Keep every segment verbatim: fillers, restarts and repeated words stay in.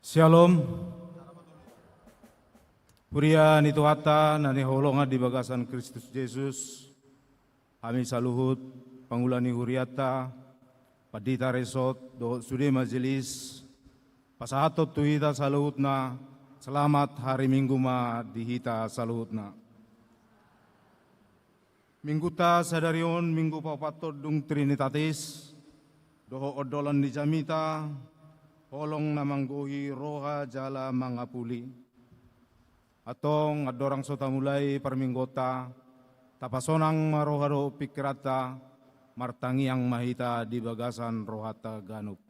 Syalom. Huria ni Tuhanta na hinaholongan di bagasan Kristus Jesus, hami saluhut pangula ni hurianta, pandita resort dohot sude majelis, pasahathon tu hita saluhutna, selamat hari Minggu ma di hita saluhutna. Mingguta sadari on Minggu paopathon dung Trinitatis, dohot ondolan ni jamita, holong na manggohi roha jala mangapuli. Antong andorang so tamulai parmingguonta, tapasonang ma roha dohot pingkiranta, martangiang ma hita di bagasan rohanta ganup.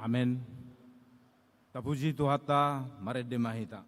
Amen. Tapuji Tuhanta, marende ma hita.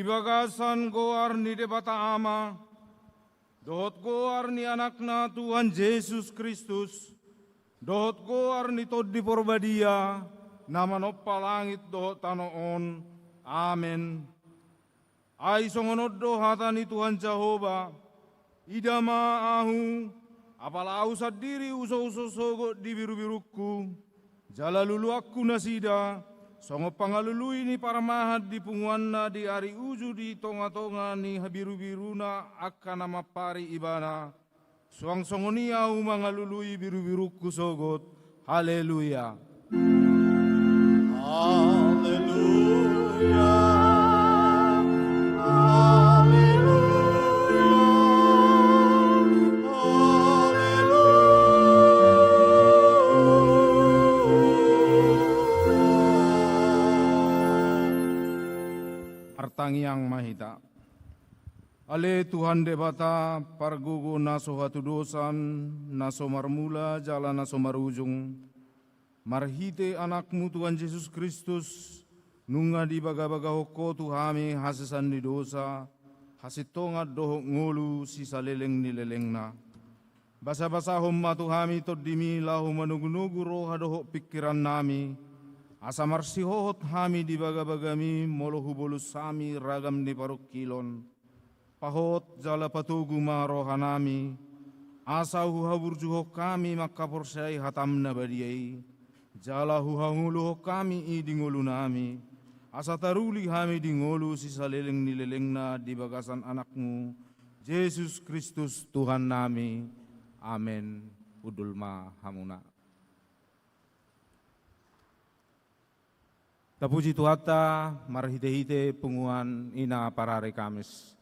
bagasan goar ni Debata Ama, dohot goar ni Anakna Tuhan Jesus Kristus, dohot goar ni Tondi Porbadia, na manompa langit dohot tano on. Amen. Ai songon on do hata ni Tuhan Jahowa: Ida ma ahu, apala ahu sandiri husouso sogot di birubirungku, jala luluanku nasida, songon pangalului ni parmahan di punguanna di ari uju di tongatonga ni habirubiruna angka na mampari ibana. Suang songon i ahu mangalului birubirungku sogot. Haleluya. Haleluya. Haleluya. Haleluya. Martangiang ma hita. Ale Tuhan Debata, pargogo na so hatudosan, na so marmula jala na so marujung, marhite Anakmu Tuhan Jesus Kristus, nunga dibagabagahon Ho tu hami hasesan ni dosa, hasintongan dohot ngolu sisaleleng ni lelengna. Basabasahon ma tu hami Tondimi laho manogunogu roha dohot pingkirannami, asa marsihohot hami di bagabagami molo hubolus hami ragam ni parungkilon. Pahot jala patogu ma rohanami, asa huhaburjuhon hami mangkaporseai hatam na badia i, jala huhangoluhon hami i di ngolunami, asa taruli hami di ngolu sisaleleng ni lelengna di bagasan Anakmu, Jesus Kristus Tuhannami. Amen. Hundul ma hamuna. Tapuji Tuhanta marhitehite punguan i na parari Kamis.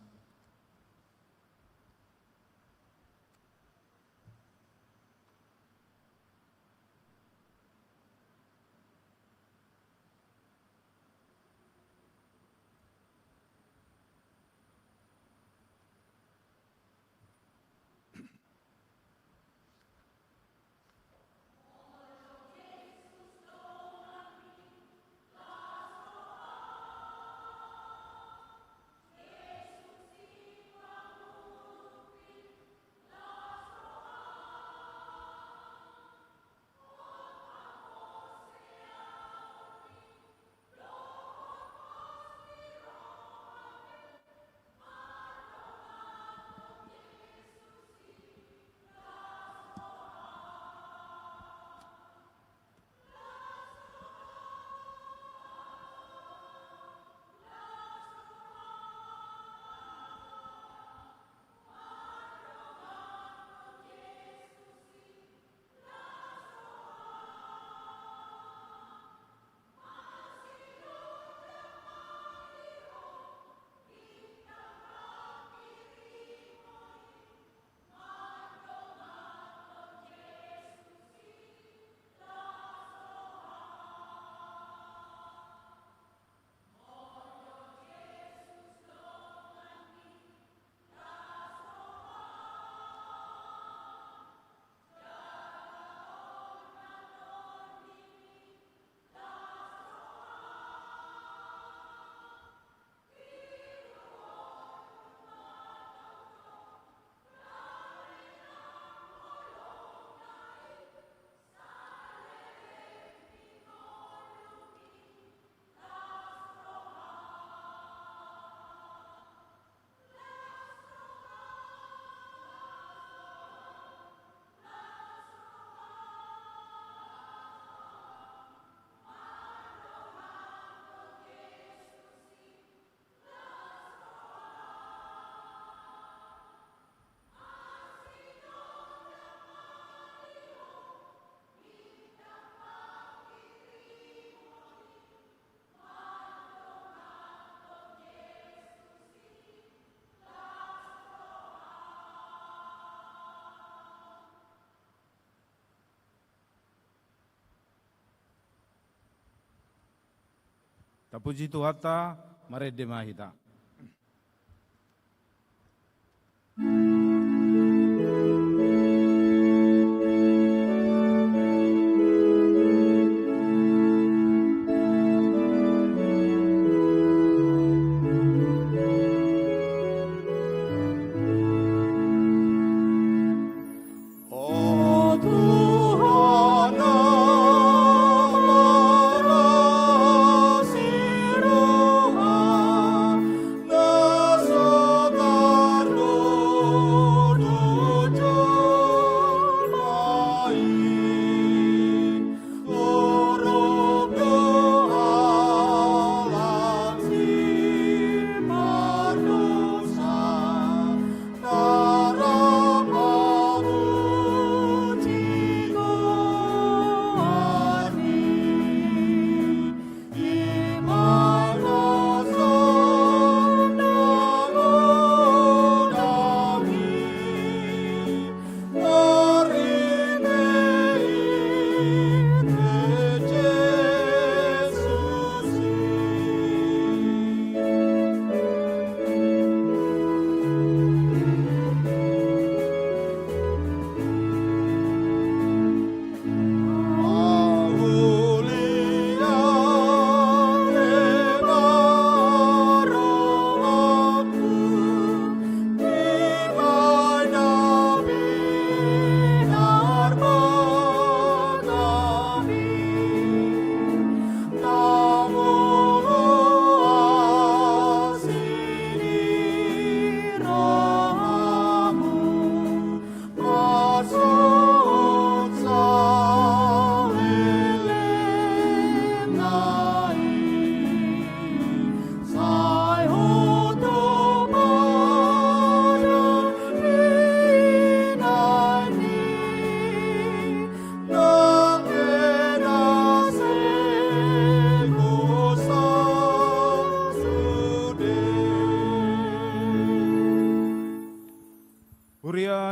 Tapuji Tuhanta, marende ma hita.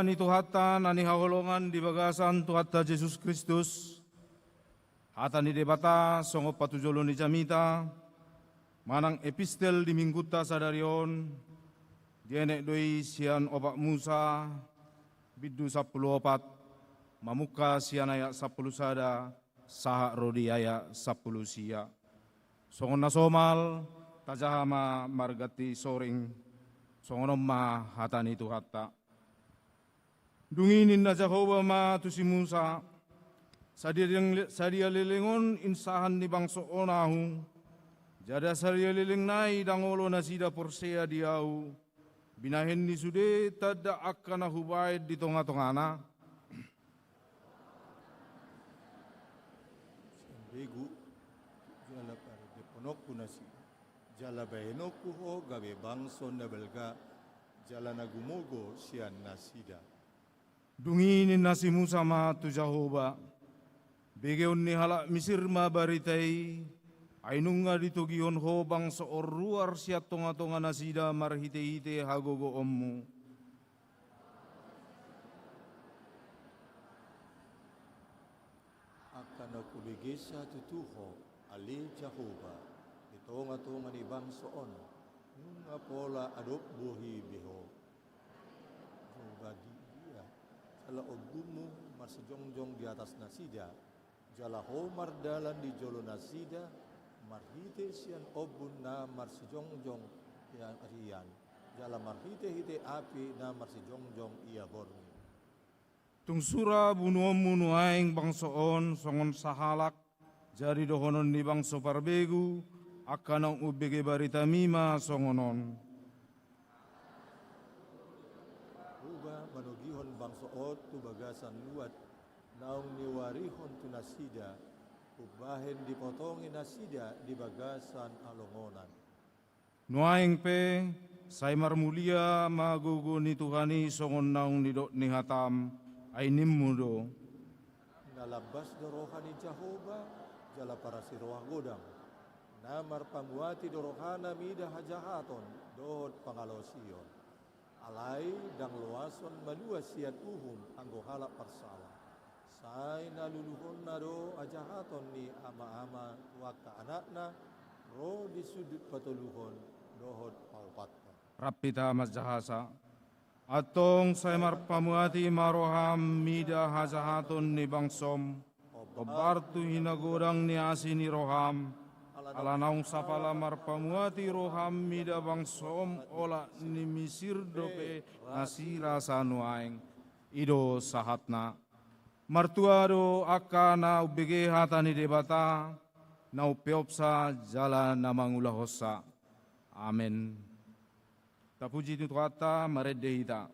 Ni Tuhanta na hinaholongan di bagasan Tuhanta Jesus Kristus, hata ni Debata songon patujolo ni jamita, manang epistel di minggunta sadari on, dienet do i sian Opat Musa, bindu sampulu opat, mamungka sian ayat sampulu sada, sahat ro di ayat sampulu sia. Songon na somal, tajaha ma marganti soring, songon on ma hata ni Tuhanta. Dung i ninna Jahowa ma tu si Musa: Sadia leleng, sadia leleng on insahan ni bangso on ahu, jala sadia leleng nai ndang olo nasida porsea di ahu, binahen ni sude tanda angka na hubahen di tongatongana? Sian begu jala paredephononku nasida, jala bahenonku ho gabe bangso na balga jala na gumogo sian nasida. Dung i ninna si Musa ma tu Jahowa: Begeon ni halak Misir ma barita i, ai nunga ditogihon ho bangso on ruar sian tongatonga nasida marhitehite hagogoonmu. Angka na hubege sa tutu ho, ale Jahowa, di tongatonga ni bangso on, nunga pola adop bohi be ho. Jahowa di dia, jala ombunmu marsijongjong di atas nasida, jala ho mardalan di jolo nasida, marhite sian ombun na marsijongjong ia rian, jala marhitehite api na marsijongjong ia borngin. Tung sura bunuonmu nuaeng bangso on songon sahalak, jadi dohonon ni bangso parbegu, angka naung umbege baritami ma songon on. Jahowa manogihon bangso on tu bagasan luat, naung niuarihon tu nasida, umbahen dipotongi nasida di bagasan alongonan. Nuaeng pe, sai marmulia ma gogo ni Tuhan i songon naung nidok ni hatam, ai nimmu do: Na lambas do roha ni Jahowa, jala parasi roha godang. Na marpamuati do rohana mida hajahaton dohot pangalaosion. Alai ndang loason malua sian uhum anggo halak parsala. Sai na luluhonna do hajahaton ni amaama tu angka anakna, ro di sundut patoluhon dohot paopathon. Rap hita marjahasa. Antong sai marpamuati ma roham mida hajahaton ni bangsom, hombar tu hinagodang ni asi ni roham, ala naung sapala marpamuati roham mida bangsom olat ni Misir dope na sirasa nuaeng. I do sahatna. Martua do angka na umbege hata ni Debata, na umpeopsa jala na mangulahonsa. Amen. Tapuji Tuhanta, marende hita.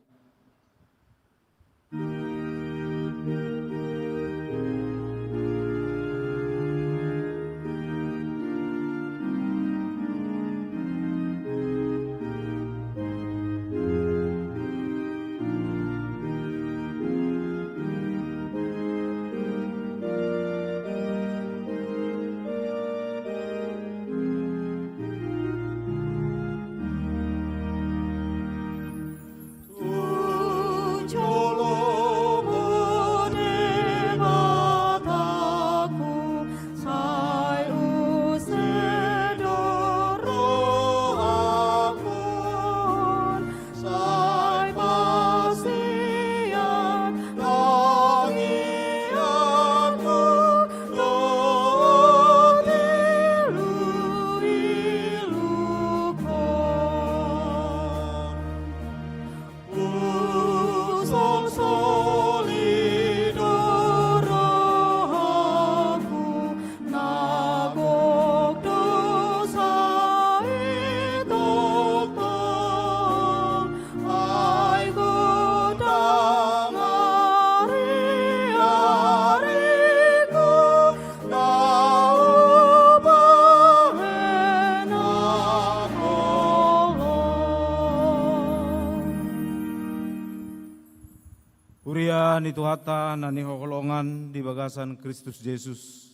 Huria ni Tuhanta na hinaholongan di bagasan Kristus Jesus.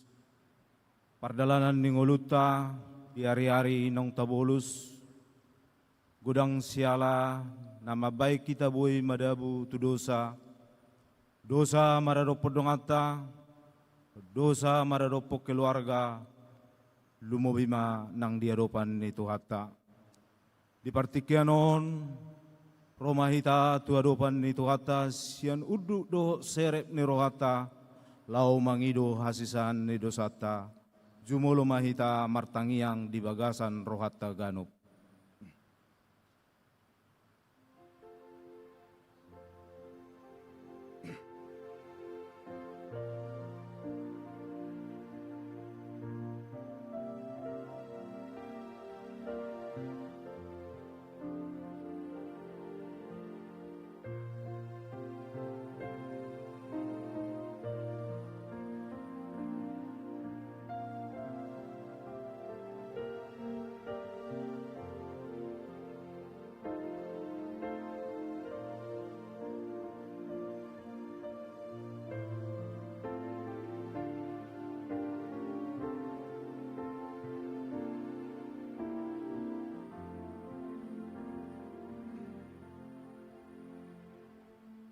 Pardalanan ni ngolunta di ari-ari naung tabolus, godang siala na mambahen hita boi madabu tu dosa, dosa maradophon donganta, dosa maradophon keluarga, lumobi ma nang di adopan ni Tuhanta. Di partingkian on, ro ma hita tu adopan ni Tuhanta sian unduk dohot serep ni rohanta, laho mangido hasesaan ni dosanta. Jumolo ma hita martangiang di bagasan rohanta ganup.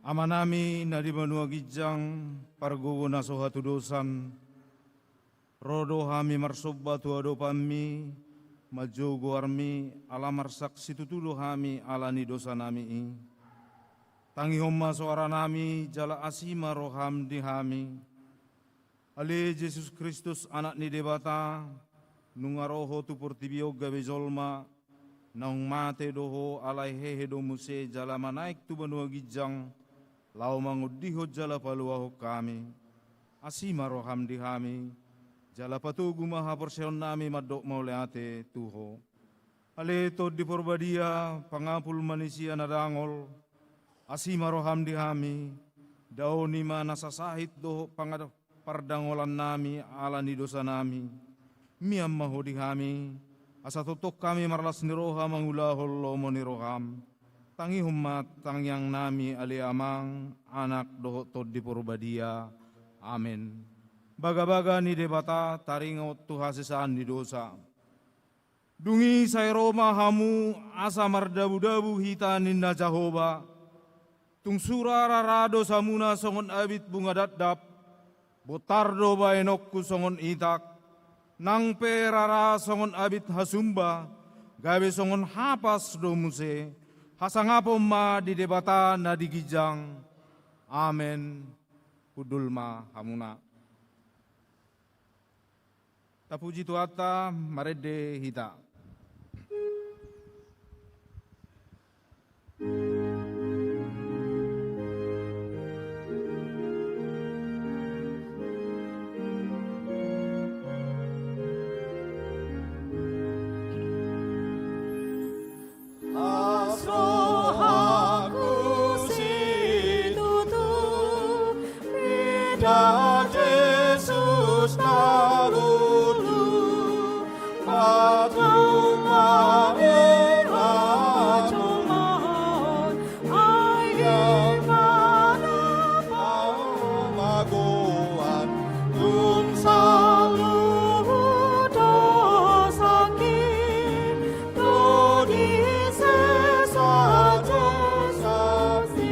Amanami na di banua ginjang, pargogo na so hatudosan, ro do hami marsomba tu adopanmi, manjou goarmi, ala marsaksi tutu do hami ala ni dosanami i. Tangihon ma soaranami, jala asi ma roham di hami. Ale Jesus Kristus, Anak ni Debata, nunga ro ho tu portibi on gabe jolma, naung mate do ho alai hehe do muse jala manaek tu banua ginjang, laho mangondihon jala paluahon hami. Asi ma roham di hami, jala patogu ma haporseaonnami mandok mauliate tu ho. Ale Tondi Porbadia, pangapul manisia na dangol, asi ma roham di hami, daoni ma nasa sahit dohot pangada-, pardangolannami ala ni dosanami. Mian ma ho di hami, asa tongtong hami marlas ni roha mangulahon lomo ni roham. Tangihon ma tangiangnami ale Amang, Anak dohot Tondi Porbadia. Amen. Bagabaga ni Debata taringot tu hasesaan ni dosa. Dung i sai ro ma hamu asa mardabudabu hita ninna Jahowa. Tung sura rara dosamuna songon abit bunga dapdap, bontar do baenonku songon itak, nang pe rara songon abit hasumba, gabe songon hapas do muse, hasangapon ma di Debata na di ginjang. Amen. Hundul ma hamuna. Tapuji Tuhanta, marende hita. Las rohangku situtu, mida Jesus na lulu, patung ma hira jolma on, ai di mana pamagoan, tung saluhut dosangki, do disesa Jesus i.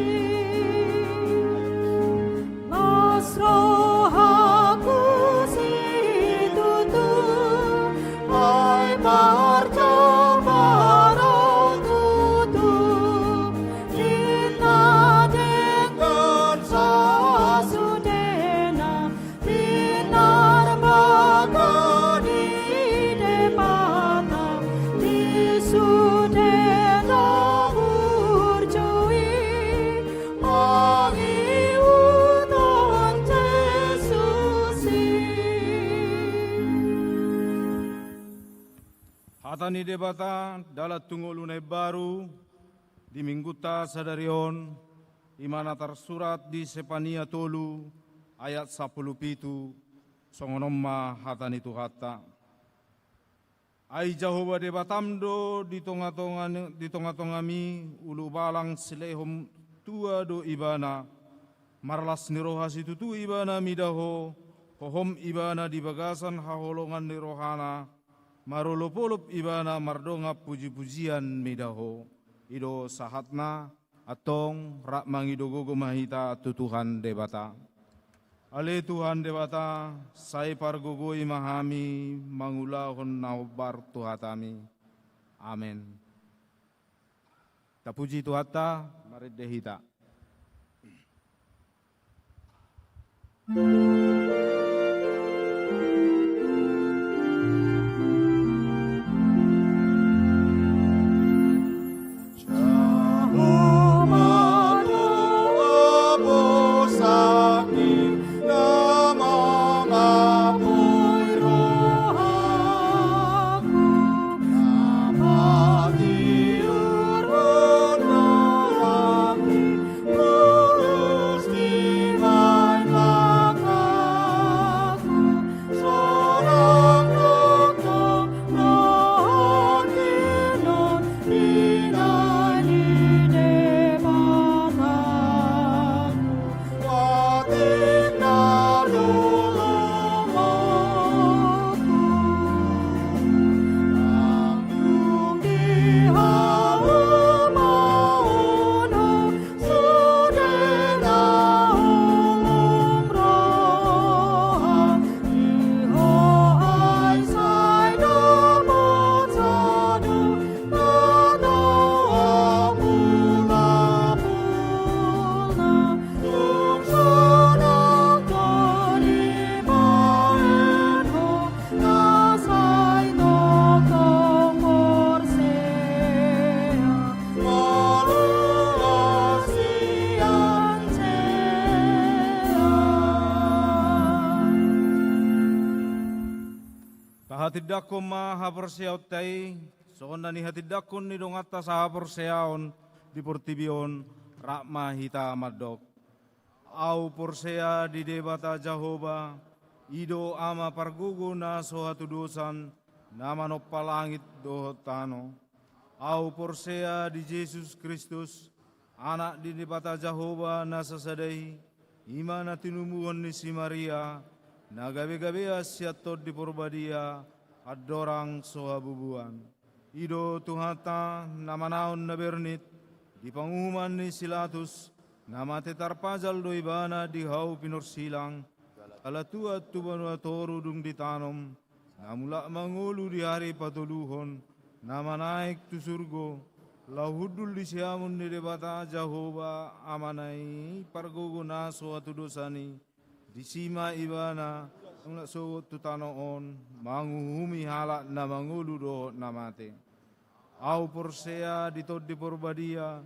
Las rohangku situtu, ai parjolo tutu, ninna denggan sasudena, pinarbaga ni Debata, di sude na burju i, mangihuthon Jesus i. Hata ni Debata, dalan tu ngolu na imbaru, di Minggunta sadari on, i ma na tarsurat di Sepania tolu, ayat sampulu pitu, songon on ma hata ni Tuhanta. Ai Jahowa Debatam do di tongatonga, di tongatongami, ulubalang silehon tua do Ibana, marlas ni roha situtu Ibana mida ho, hohom Ibana di bagasan haholongan ni rohana, Marolopolop ibana mardongan pujipujian mida Ho. I do sahatna, antong rap mangido gogo ma hita tu Tuhan Debata. Ale Tuhan Debata, sai pargogoi ma hami mangulahon na hombar tu hatami. Amen. Tapuji Tuhanta, marende hita. Tahatindangkon ma haporseaonta i, songon na nihatindangkon ni donganta sahaporseaon di portibi on, rap ma hita mandok. Ahu porsea di Debata Jahowa, i do Ama pargogo na so hatudosan, na manompa langit dohot tano. Ahu porsea di Jesus Kristus, Anak ni Debata Jahowa na sasada i, i ma na tinumuhon ni si Maria, na gabegabean sian Tondi Porbadia, andorang so habubuan. I do Tuhanta, na manaon na bernit, di panguhuman ni si Latus, na mate tarpajal do ibana di hau pinorsilang, jala tuat tu banua toru dung ditanom, na mulak mangolu di ari patoluhon, na manaek tu surgo, laho hundul di siamun ni Debata Jahowa Amana i pargogo na so hatudosan i, disi ma ibana mulak sogot tu tano on, manguhumi halak na mangolu dohot na mate. Ahu porsea di Tondi Porbadia,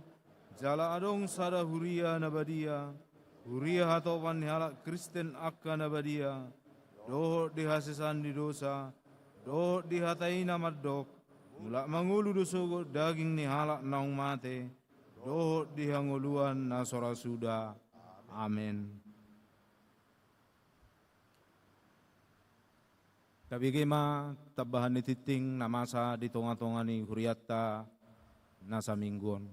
jala adong sada huria na badia, huria hatopan ni halak Kristen angka na badia, dohot di hasesaan ni dosa, dohot di hata i na mandok, mulak mangolu do sogot daging ni halak naung mate, dohot di hangoluan na so ra suda. Amen. Tabege ma tambahan ni tingting na masa di tongatonga ni hurianta na saminggu on.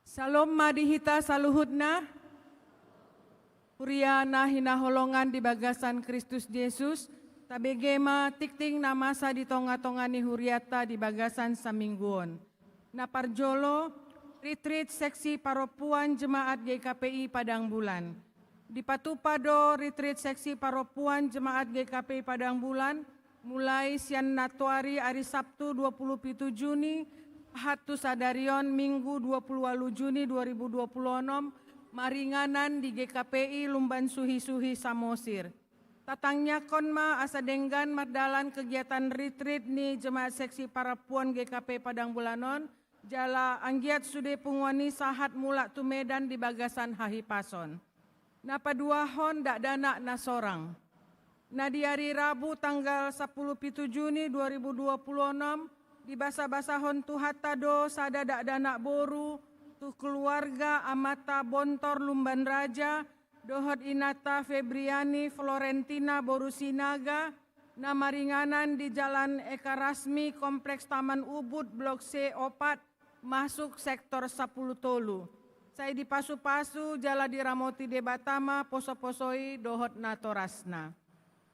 Syalom ma di hita saluhutna. Huria na hinaholongan di bagasan Kristus Jesus, tabege ma tingting na masa di tongatonga ni hurianta di bagasan saminggu on. Na parjolo, Retreat Seksi Parompuan Jemaat G K P I Padang Bulan. Dipatupa do Retreat Seksi Parompuan Jemaat G K P I Padang Bulan, mulai sian nantoari ari Sabtu dua pulu pitu Juni, sahat tu sadari on Minggu dua pulu ualu Juni dua ribu dua pulu onom, maringanan di G K P I Lumban Suhisuhi Samosir. Tatangiangkon ma asa denggan mardalan kegiatan retreat ni Jemaat Seksi Parompuan G K P I Padang Bulan on, jala anggiat sude punguan i sahat mulak tu Medan di bagasan hahipason. Na paduahon, dakdanak na sorang. Na di ari Rabu tanggal sampulu pitu Juni dua ribu dua pulu onom, dibasabasahon Tuhanta do sada dakdanak boru tu keluarga amanta Bontor Lumban Raja, dohot inanta Febriani Florentina boru Sinaga, na maringanan di Jalan Eka Rasmi, Kompleks Taman Ubud, Blok C opat, masuk sektor sampulu tolu. Sai dipasu-pasu jala diramoti Debata ma poso-poso i dohot natorasna.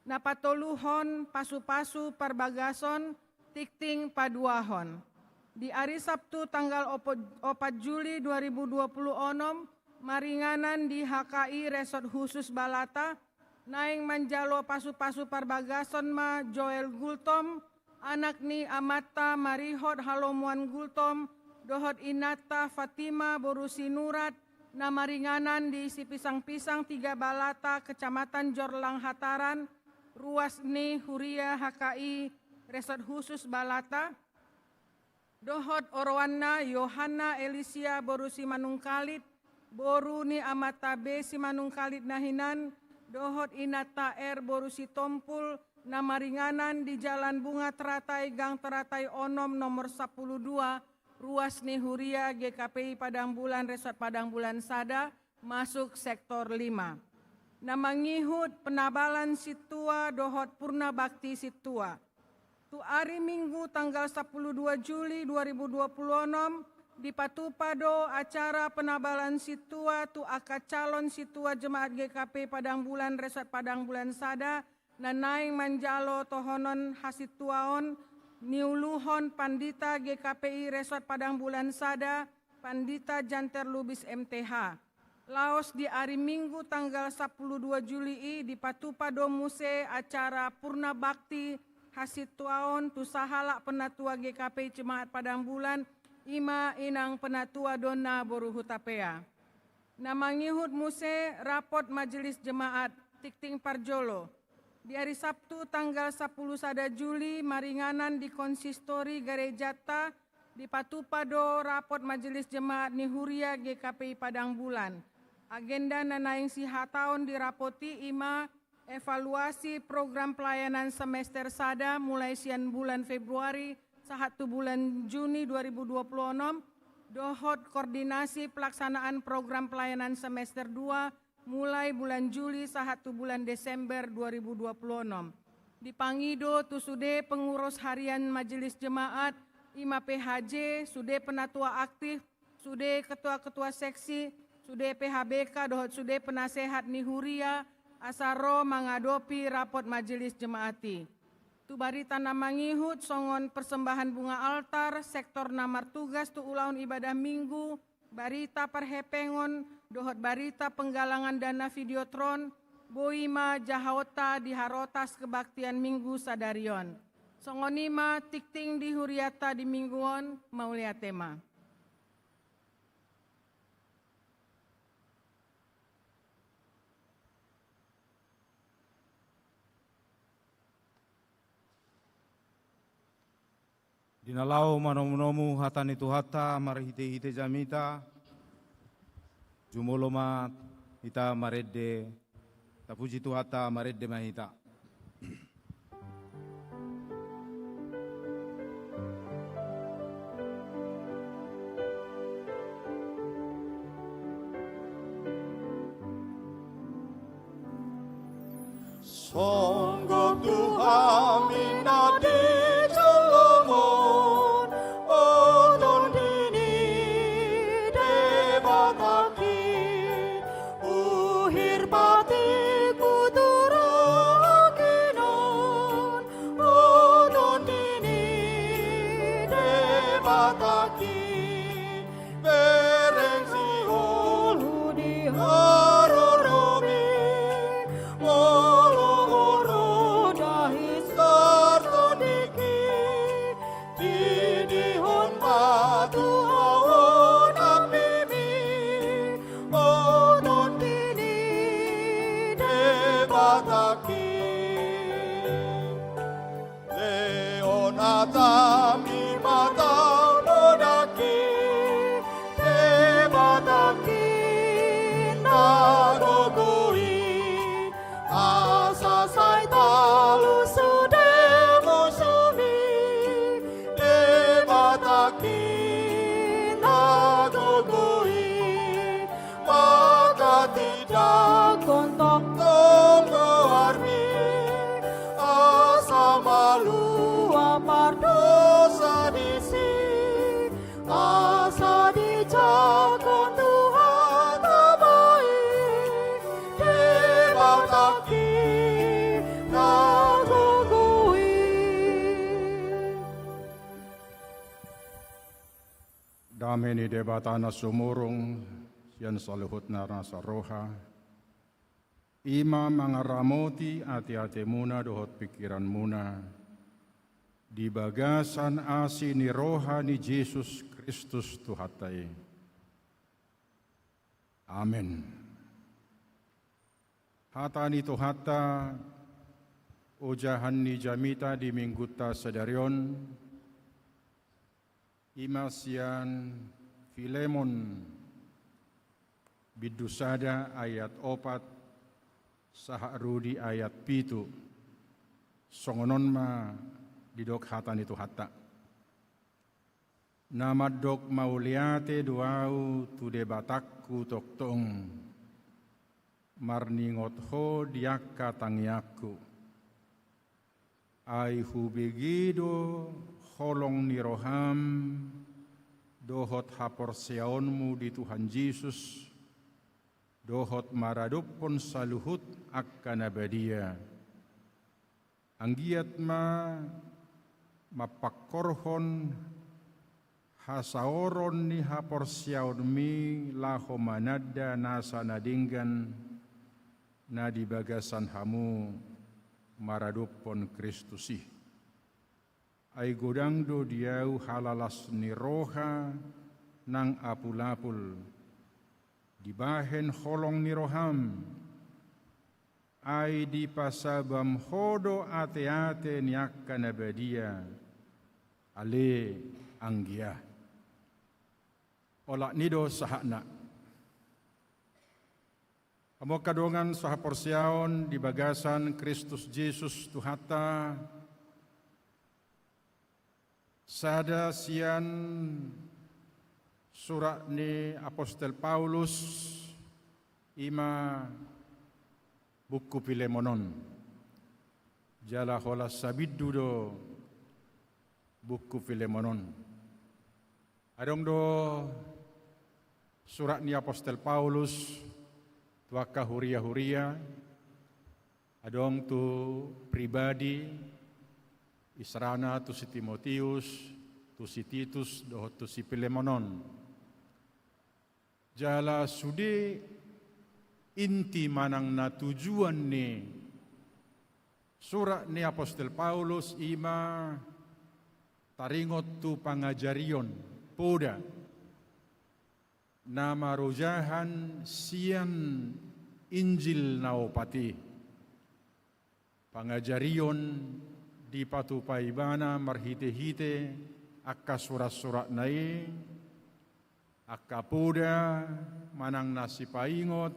Na patoluhon, pasu-pasu parbagason, tingting paduahon. Di ari Sabtu tanggal opo-, opat Juli dua ribu dua puluh onom, maringanan di H K I Resort Khusus Balata, naeng manjalo pasu-pasu parbagason ma Joel Gultom, anak ni amanta Marihot Halomuan Gultom, dohot inanta Fatima boru Sinurat, na maringanan di Sipisang-pisang Tiga Balata, Kecamatan Jorlang Hataran, ruas ni huria H K I Resort Khusus Balata, dohot oroanna Yohanna Elisia boru Simanungkalit, boru ni amanta B Simanungkalit na hinan, dohot inanta R boru Sitompul, na maringanan di Jalan Bunga Teratai, Gang Teratai onom, nomor sampulu dua, ruas ni huria G K P I Padang Bulan Resort Padang Bulan Sada, masuk sektor lima. Na mangihut penabalan sintua dohot purna bakti sintua. Tu ari Minggu tanggal sampulu dua Juli dua ribu dua puluh onom, dipatupa do acara penabalan sintua tu angka calon sintua jemaat G K P I Padang Bulan Resort Padang Bulan Sada, na naeng manjalo tohonan hasintuaon, niuluhon Pandita G K P I Resort Padang Bulan Sada, Pandita Janter Lubis M T H. Laos di ari Minggu tanggal sampulu dua Juli i dipatupa do muse acara purna bakti hasintuaon tu sahalak penatua G K P I Jemaat Padang Bulan, i ma inang penatua Donna boru Hutapea. Na mangihut muse rapot majelis jemaat, tingting parjolo. Di ari Sabtu tanggal sampulu sada Juli maringanan di konsistori garejanta, dipatupa do rapot majelis jemaat ni huria G K P I Padang Bulan. Agenda na naeng sihataon di rapot i i ma evaluasi program pelayanan semester sada mulai sian bulan Februari sahat tu bulan Juni dua ribu dua puluh onom, dohot koordinasi pelaksanaan program pelayanan semester dua mulai bulan Juli sahat tu bulan Desember dua ribu dua puluh onom. Dipangido tu sude pengurus harian majelis jemaat, i ma P H J, sude penatua aktif, sude ketua-ketua seksi, sude P H B K dohot sude penasehat ni huria, asa ro mangadopi rapot majelis jemaat i. Tu barita na mangihut songon persembahan bunga altar, sektor na martugas tu ulaon ibadah Minggu, barita parhepengon, dohot barita penggalangan dana Videotron, boi ma jahaonta di harotas kebaktian Minggu sadari on. Songon i ma tingting di hurianta di Minggu on, mauliate ma. Di na laho manomunomu hata ni Tuhanta marhitehite jamita, jumolo ma hita marende, tapuji Tuhanta, marende ma hita. Songgop tu hami na di jolom on, o Tondi ni Debatangki, uhir patikku tu rohangki on, o Tondi ni Debatangki. Bereng sihol hu di haroromi, molo ho ro dahis tartondingki, didihon ma tu ho nang mimi, o Tondi ni Debatangki. Lehon hatami ma taon Debatangki na gogo i, asa sai talus sude musumi. Debatangki na gogo i, manghatindanghon Dame ni Debata na sumurung sian saluhutna nasa roha, i ma mangaramoti ateatemuna dohot pingkiranmuna di bagasan asi ni roha ni Jesus Kristus Tuhanta i. Amen. Hata ni Tuhanta, ojahan ni jamita di Minggunta sadari on, i ma sian Filemon bindu sada ayat opat sahat ro di ayat pitu. Songon on ma didok hata ni Tuhanta. Na mandok mauliate do ahu tu Debatangku tongtong, marningot ho di angka tangiangku. Ai hubege do holong ni roham dohot haporseaonmu di Tuhan Jesus, dohot maradophon saluhut angka na badia. Anggiat ma mampangkorhon hasaoron ni haporseaonmi laho mananda nasa na denggan na di bagasan hamu maradophon Kristus i. Ai godang do di ahu halalas ni roha nang apulapul dibahen holong ni roham, ai dipasabam ho do ateate ni angka na badia. Ale anggia. Olat ni do sahatna. Hamu angka dongan sahaporseaon di bagasan Kristus Jesus Tuhanta, sada sian surat ni apostel Paulus, i ma buku Filemon on. Jala holan sabindu do buku Filemon on. Adong do surat ni apostel Paulus tu angka huria-huria, adong tu pribadi, isarana tu si Timotius, tu si Titus, dohot tu si Filemon on. Jala sude inti manang na tujuan ni surat ni apostel Paulus i ma taringot tu pangajarion, poda, na marojahan sian Injil na opat i. Pangajarion dipatupa ibana marhite-hite angka surat-suratna i, angka poda manang na sipaingot,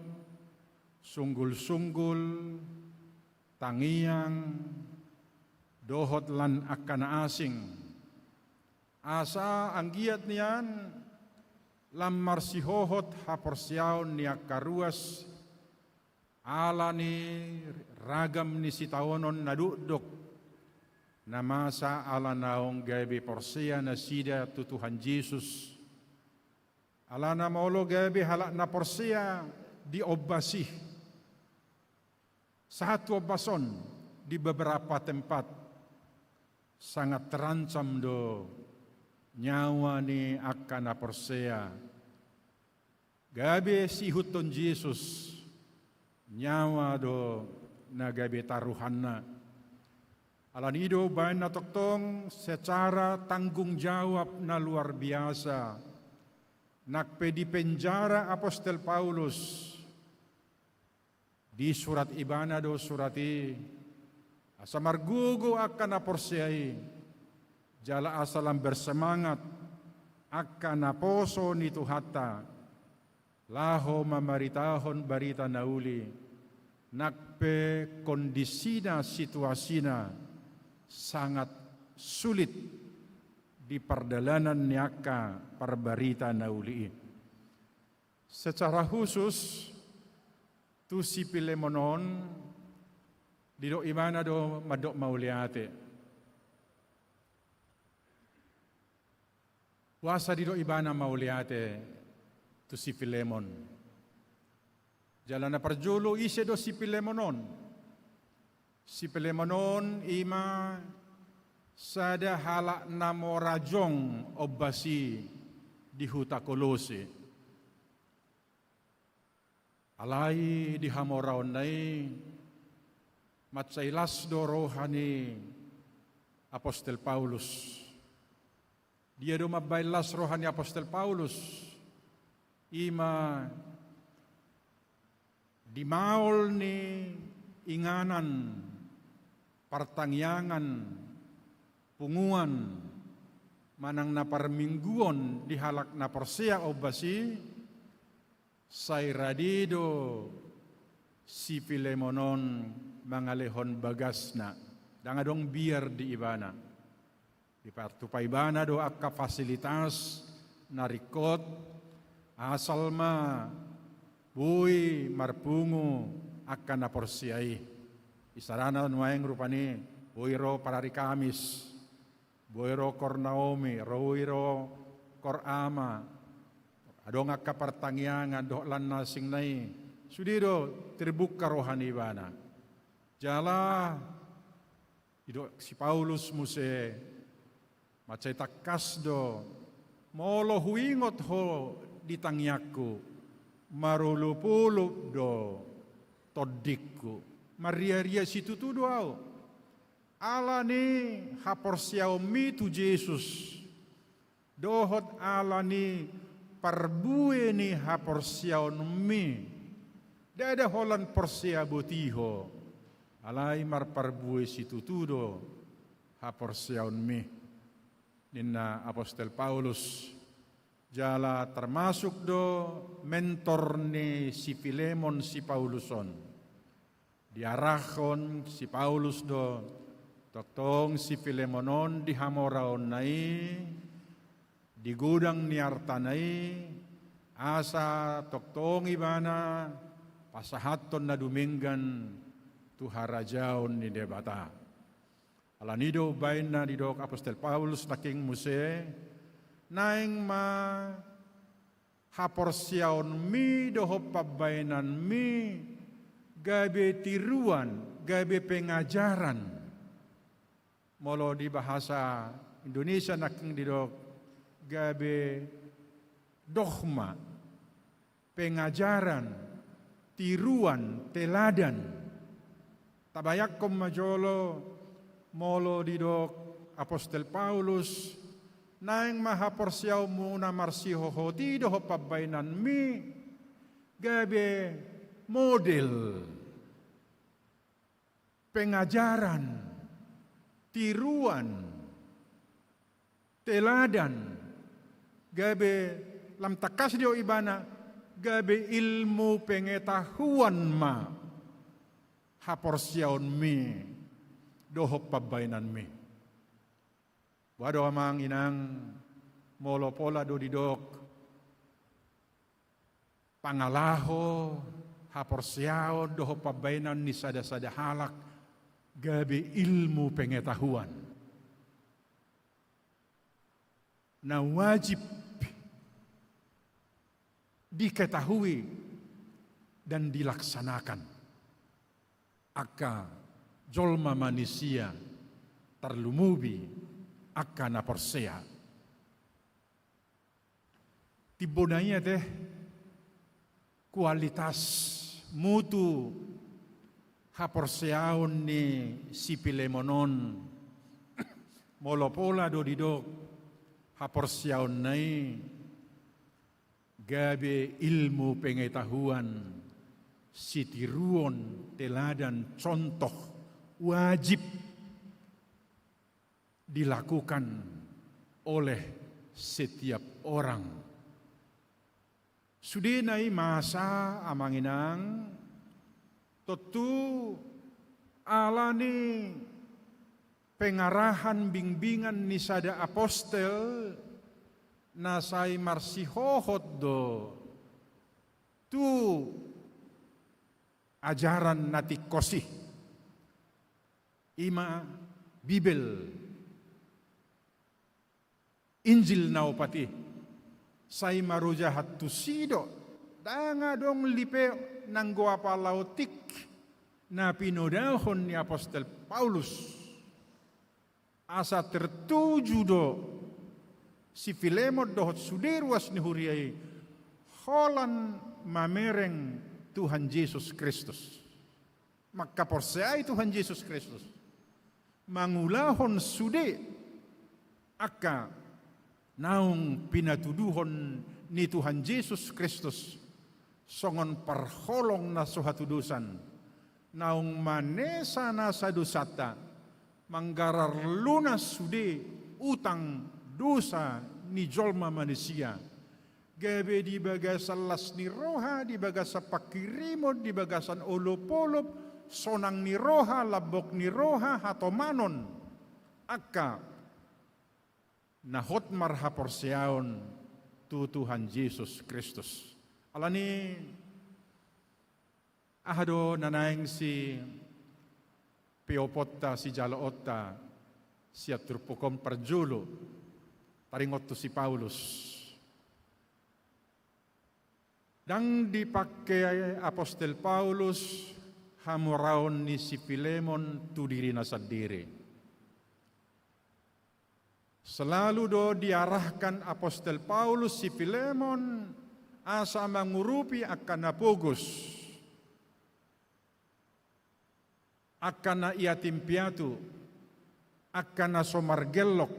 sunggul-sunggul, tangiang, dohot lan angka na asing. Asa anggiat nian lam marsihohot haporseaon ni angka ruas, ala ni ragam ni sitaonon na dokdok, na masa ala naung gabe porsea nasida tu Tuhan Jesus. Alana molo gabe halak na porsea di ombas i, sahat tu ombas on di beberapa tempat, sangat terancam do nyawa ni angka na porsea. Gabe siihuthon Jesus, nyawa do na gabe taruhanna. Alani i do baen na tongtong secara tanggung jawab na luar biasa nang pe dipenjara apostel Paulus. Disurat ibana do surat i, asa margogo angka na porsea i, jala asa lam bersemangat angka naposo ni Tuhanta, laho mamaritahon barita na uli, nang pe kondisina, situasina sangat sulit di pardalanan ni angka parbarita na uli i. Secara khusus, tu si Filemon on, didok ibana do mandok mauliate. Boasa didok ibana mauliate tu si Filemon? Jala na parjolo, ise do si Filemon on? Si Filemon on i ma sada halak na mora jong ombas i, di huta Kolose. Alai di hamoraonna i mansai las do roha ni apostel Paulus. Dia do mambaen las roha ni apostel Paulus? I ma di maol ni inganan, partangiangan, punguan manang na parmingguon di halak na porsea ombas i, sai rade do si Filemon on mangalehon bagasna. Ndang adong biar di ibana. Dipartupa ibana do angka fasilitas na ringkot, asal ma boi marpungu angka na porsea i. Isarana nuaeng rupani, boi ro parari Kamis, boi ro kor Naomi, boi ro kor ama, adong angka partangiangan dohot lan na asing na i. Sude do terbuka roha ni ibana. Jala didok si Paulus muse, mansai tangkas do, molo huingot ho di tangiangku, marolopolop do tondingku. Marriaria situtu do ahu ala ni haporseaonmi tu Jesus, dohot ala ni parbue ni haporseaonmi. Ndada holan porsea boti ho, alai marparbue situtu do haporseaonmi, ninna apostel Paulus. Jala termasuk do mentor ni si Filemon si Paulus on. Diarahon si Paulus do tongtong si Filemon on di hamoraonna i, di godang ni artana i, asa tongtong ibana pasahathon na dumenggan tu harajaon ni Debata. Ala ni do umbaen na didok apostel Paulus nangkin muse, naeng ma haporseaonmi dohot pambaenanmi gabe tiruan, gabe pengajaran. Molo di bahasa Indonesia nangkin didok gabe dogma, pengajaran, tiruan, teladan. Tabayangkon ma jolo, molo didok apostel Paulus, naeng ma haporseaonmu na marsihohot i dohot pambaenanmi gabe model, pengajaran, tiruan, teladan, gabe lam tangkas do ibana, gabe ilmu pengetahuan ma haporseaonmi dohot pambaenanmi. Boha do amang inang, molo pola do didok pangalaho haporseaon dohot pambaenan ni sada-sada halak gabe ilmu pengetahuan na wajib diketahui dan dilaksanakan angka jolma manisia, tarlumobi angka na porsea. Timbona i ate kualitas mutu haporseaon ni si Filemon on. Molo pola do didok haporseaonna i gabe ilmu pengetahuan, sitiruon, teladan, contoh, wajib dilakukan oleh setiap orang. Sudena i masa amang inang, tontu ala ni pengarahan bimbingan ni sada apostel na sai marsihohot do tu ajaran na tingkos i. I ma Bibel, Injil na opat i. Sai marojahan tusi do, ndang adong lipe nanggo apala otik na pinodahon ni apostel Paulus. Asa tertuju do Si Filemon dohot sude ruas ni huria i holan mamereng Tuhan Jesus Kristus, mangkaporseai Tuhan Jesus Kristus, mangulahon sude angka naung pinatuduhon ni Tuhan Jesus Kristus songon parholong na so hatudosan, naung manesa nasa dosanta, manggarar lunas sude utang dosa ni jolma manisia, gabe di bagasan las ni roha, di bagasan pangkirimon, di bagasan olopolop, sonang ni roha, lambok ni roha, hatomanon angka na hot marhaporseaon tu Tuhan Jesus Kristus. Alani aha do na naeng sipeoponta, sijaloonta sian turpuk on? Parjolo, taringot tu si Paulus. Ndang dipangke apostel Paulus hamoraon ni si Filemon tu dirina sandiri. Selalu do diarahkan apostel Paulus si Filemon asa mangurupi angka na pogos, angka na yatim piatu, angka na so margellok,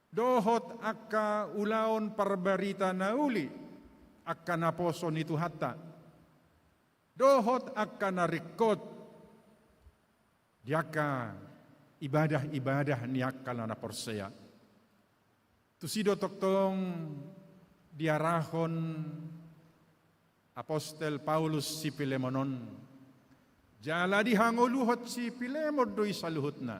dohot angka ulaon parbarita na uli, angka naposo ni Tuhanta, dohot angka na ringkot di angka ibadah-ibadah ni angka na porsea. Tusi do tongtong diarahon apostel Paulus si Filemon on, jala dihangoluhon si Filemon do i saluhutna.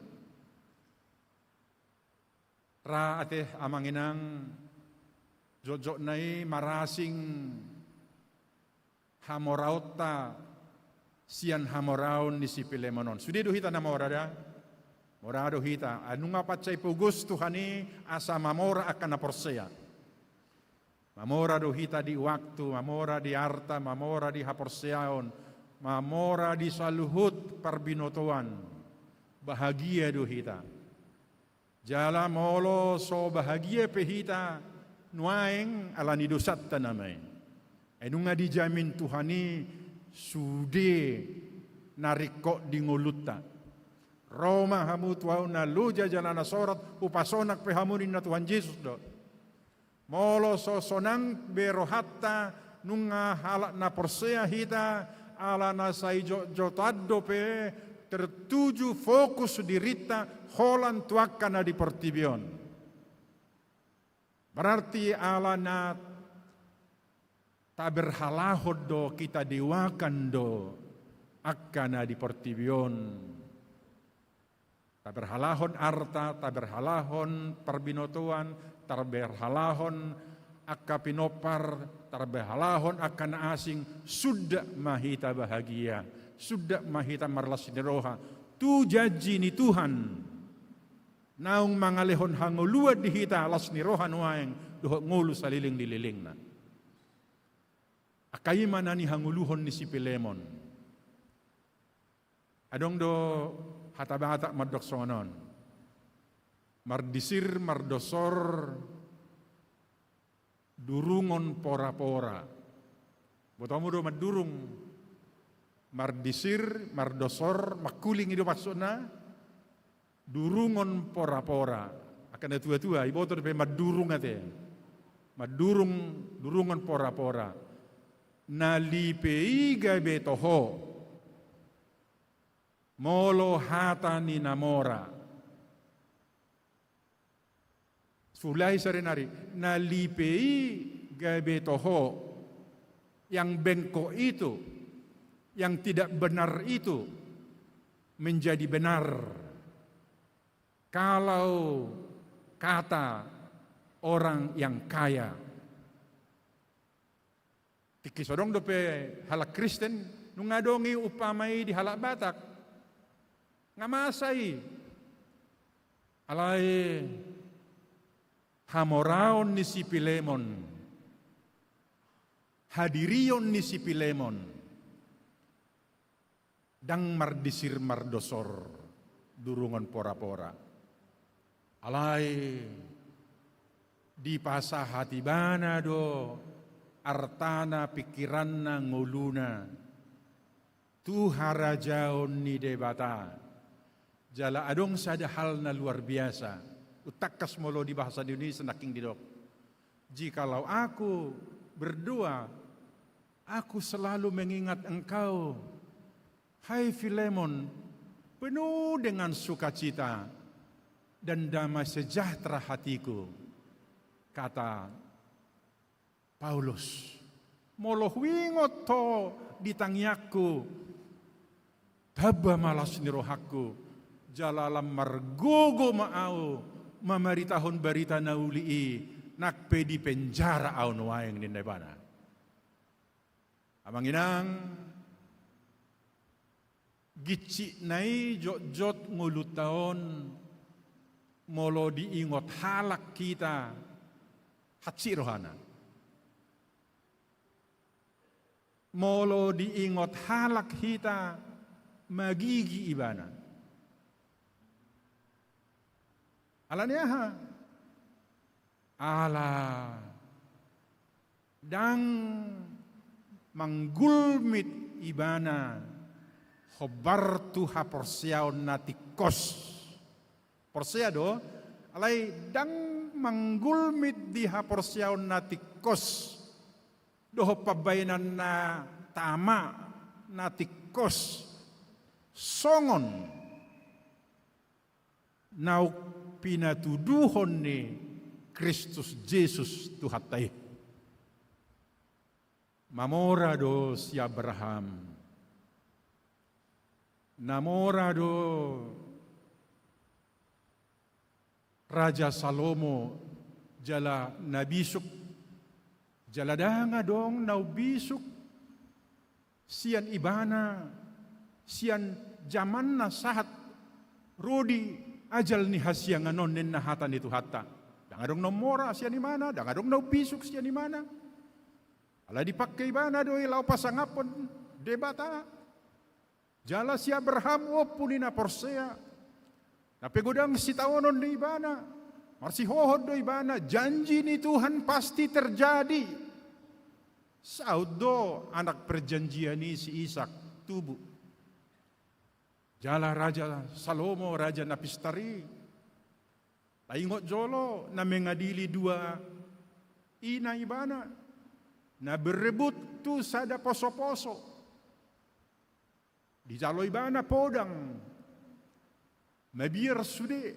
Ra ate amang inang, jotjotna i marasing hamoraonta sian hamoraon ni si Filemon on. Sude do hita na mora da? Mora do hita. Ai nunga pansai pogos Tuhan i asa mamora angka na porsea. Mamora do hita di waktu, mamora di arta, mamora di haporseaon, mamora di saluhut parbinotoan. Bahagia do hita. Jala molo so bahagia pe hita nuaeng, alani dosanta nama i. Ai nunga dijamin Tuhan i sude na ringkot di ngolunta. Ro ma hamu tu ahu na loja jala na sorat, hupasonang pe hamu ninna Tuhan Jesus do. Molo so sonang be rohanta nunga halak na porsea hita, ala na sai jotjotan dope tertuju, fokus dirinta holan tu angka na di portibi on. Berarti ala na taberhalahon do, kita dewakan do angka na di portibi on. Taberhalahon arta, taberhalahon parbinotoan, taberhalahon angka pinompar, taberhalahon angka na asing, suda ma hita bahagia, suda ma hita marlas ni roha tu janji ni Tuhan naung mangalehon hangoluan di hita, las ni roha nuaeng dohot ngolu saleleng ni lelengna. Angka i ma na nihangoluhon ni si Filemon. Adong do hata Batak mandok songon on: mardisir mardosor, durungon porapora. Botomu do mandurung? Mardisir mardosor, mangkuling i do maksudna. Durungon porapora. Angka na tuatua, iboto dope mandurung ate. Mandurung, durungon porapora. Na lipe i gabe toho, molo hata ni na mora. Sulahi sarinari, na lipe i gabe toho, yang bengkok itu, yang tidak benar itu menjadi benar kalau kata orang yang kaya. Tingki so adong dope halak Kristen, nunga adong i umpama i di halak Batak, nga masa i. Alai hamoraon ni si Filemon, hadirion ni si Filemon, ndang mardisir mardosor, durungon porapora. Alai Dipasahat ibana do artana, pingkiranna, ngoluna tu harajaon ni Debata. Jala adong sada hal na luar biasa. Untangkas molo di bahasa Indonesia nangkin didok, "Jikalau aku berdoa, aku selalu mengingat engkau, hai Filemon, penuh dengan sukacita dan damai sejahtera hatiku," kata Paulus. "Molo huingot ho di tangiangku, tamba ma las ni rohangku, jala lam margogo ma ahu mamaritahon barita na uli i, nang pe di penjara ahu nuaeng," ninna ibana. Amang inang, ginjang na i jotjot ngolunta on, molo diingot halak hita hansit rohana. Molo diingot halak hita magigi ibana. Ala ni aha? Ala ndang manggulmit ibana hombar tu haporseaon na tingkos. Porsea do, alai ndang manggulmit di haporseaon na tingkos dohot pambahenan na tama, na tingkos, songon naung pinatuduhon ni Kristus Jesus Tuhanta i. Mamora do si Abraham. Na mora do Raja Salomo jala na bisuk. Jala ndang adong naung bisuk sian ibana, sian jamanna sahat ro di ajal ni hasiangan on, ninna hata ni Tuhanta. Ndang adong naung mora sian ibana, ndang adong naung bisuk sian ibana. Alai dipangke ibana do i laho pasangaphon Debata. Jala si Abraham ompu ni na porsea. Na pe godang sitaonon ni ibana, marsihohot do ibana, janji ni Tuhan pasti terjadi. Saut do anak perjanjian i, si Ishak, tubu. Jala Raja Salomo, raja na pistar i, taingot jolo, na mengadili dua ina ibana na berebut tu sada posoposo. Dijalo ibana podang, mabiar sude.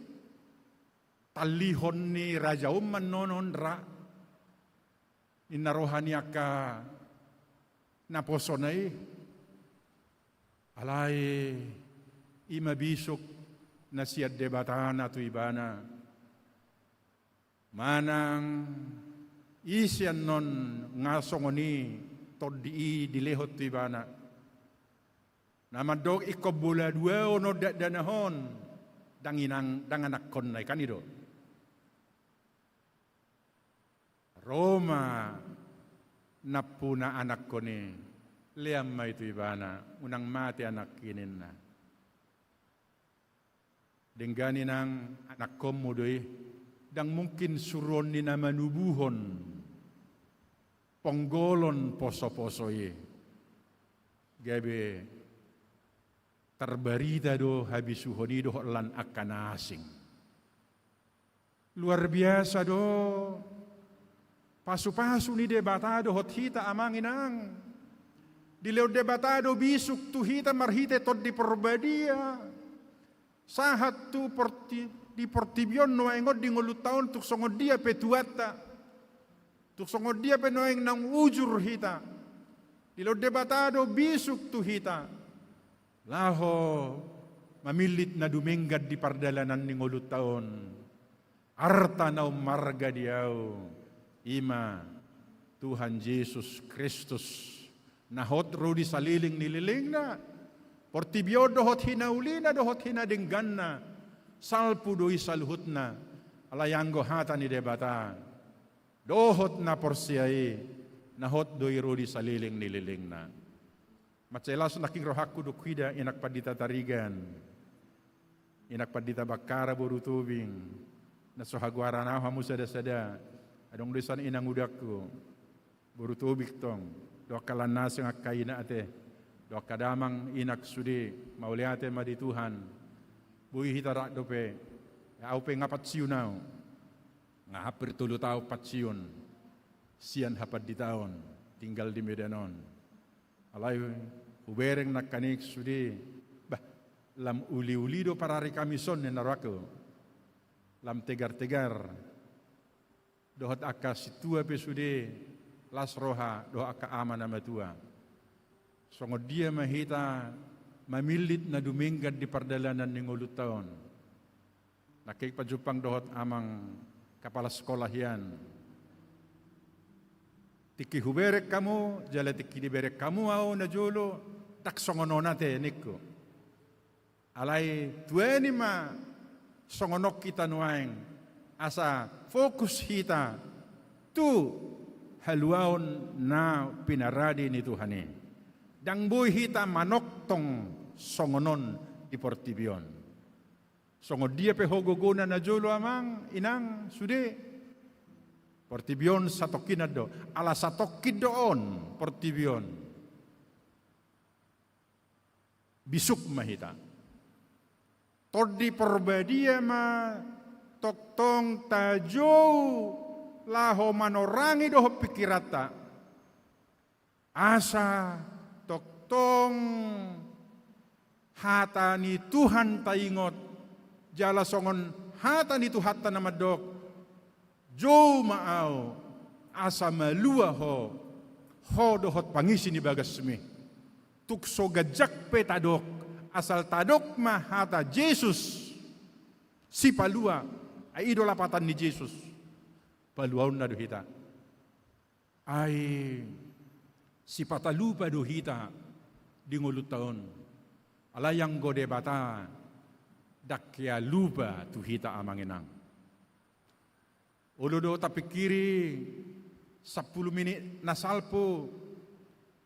Tallihon ni raja on ma annon ra, ninna roha ni angka naposona i. Alai i ma bisuk na sian Debatana tu ibana. Manang ise annon nga songon i tondi i dilehon tu ibana. Na mandok ingkon bola dua on, on dakdanak on, ndang inang, ndang anakkonna i, kan i do. Ro ma nampuna anakkon i, lean ma i tu ibana, unang mate anakki, ninna. Denggan inang, anakkonmu do i, ndang mungkin suruon ni na manubuhon ponggolon posoposo i. Gabe tarbarita do habisuhon i dohot lan angka na asing. Luar biasa do pasupasu ni Debata dohot hita, amang inang. Dilehon Debata do bisuk tu hita marhite Tondi Parbadia. Sahat tu porti-, di portibi on nuaeng on, di ngolunta on, tung songon dia pe tuanta, tung songon dia pe nuaeng naung ujur hita, dilehon Debata do bisuk tu hita laho mamillit na dumenggan di pardalanan ni ngolunta on. Arta na ummarga di ahu, i ma Tuhan Jesus Kristus, na hot ro di saleleng ni lelengna. Portibi on dohot hinaulina dohot hinadengganna, salpu do i saluhutna. Alai anggo hata ni Debata dohot na porsea i, na hot do i ro di saleleng ni lelengna. Mansai las nangkin rohangku dung huida Inang Pandita Tarigan, Inang Pandita Bakkara boru Tobing, na so hagoaran ahu hamu sadasada, Adong do sian inang udakku, boru Tobing tong, dohot angka las ni asing, angka ina ate, dohot angka damang, inang sude, mauliate ma di Tuhan. Boi hita rap dope, au pe nga pansiun au. Nga hampir tolu taon pansiun sian hapanditaon, tinggal di Medan on. Alai hubereng nangkaning sude, bah, lam uli-uli do parari Kamis on ninna rohangku. Lam tegar-tegar. Dohot angka sintua pe sude las roha, dohot angka ama na matua. Songon dia ma hita mamillit na dumenggan di pardalanan ni ngolunta on. Nangkin pajumpang dohot amang kapala sekolah hian. Tingki hubereng hamu, jala tingki dibereng hamu au najolo, ndang songon on ate ningku. Alai tuani ma songon on hita nuaeng, asa fokus hita tu haluaon na pinarade ni Tuhan i. Ndang boi hita manongtong songon on di portibi on. Songon dia pe ho gogona najolo amang, inang, sude. Portibi on satongkinan do. Ala satongkin do on portibi on. Bisuk ma hita. Tondi Porbadia ma tongtong tajou laho manorangi dohot pingkiranta. Asa tongtong hata ni Tuhan taingot, jala songon hata ni Tuhanta na mandok, jou ma au, asa malua ho, ho dohot pangisi ni bagasmi. Tung so ganjang pe tadok, asal tadok ma hata Jesus, Sipalua, ai i do lapatan ni Jesus. Paluaonna do hita. Ai sipata lupa do hita di ngolunta on. Alai anggo Debata ndang hea lupa tu hita amang inang. Olo do tapingkiri sampulu minit na salpu,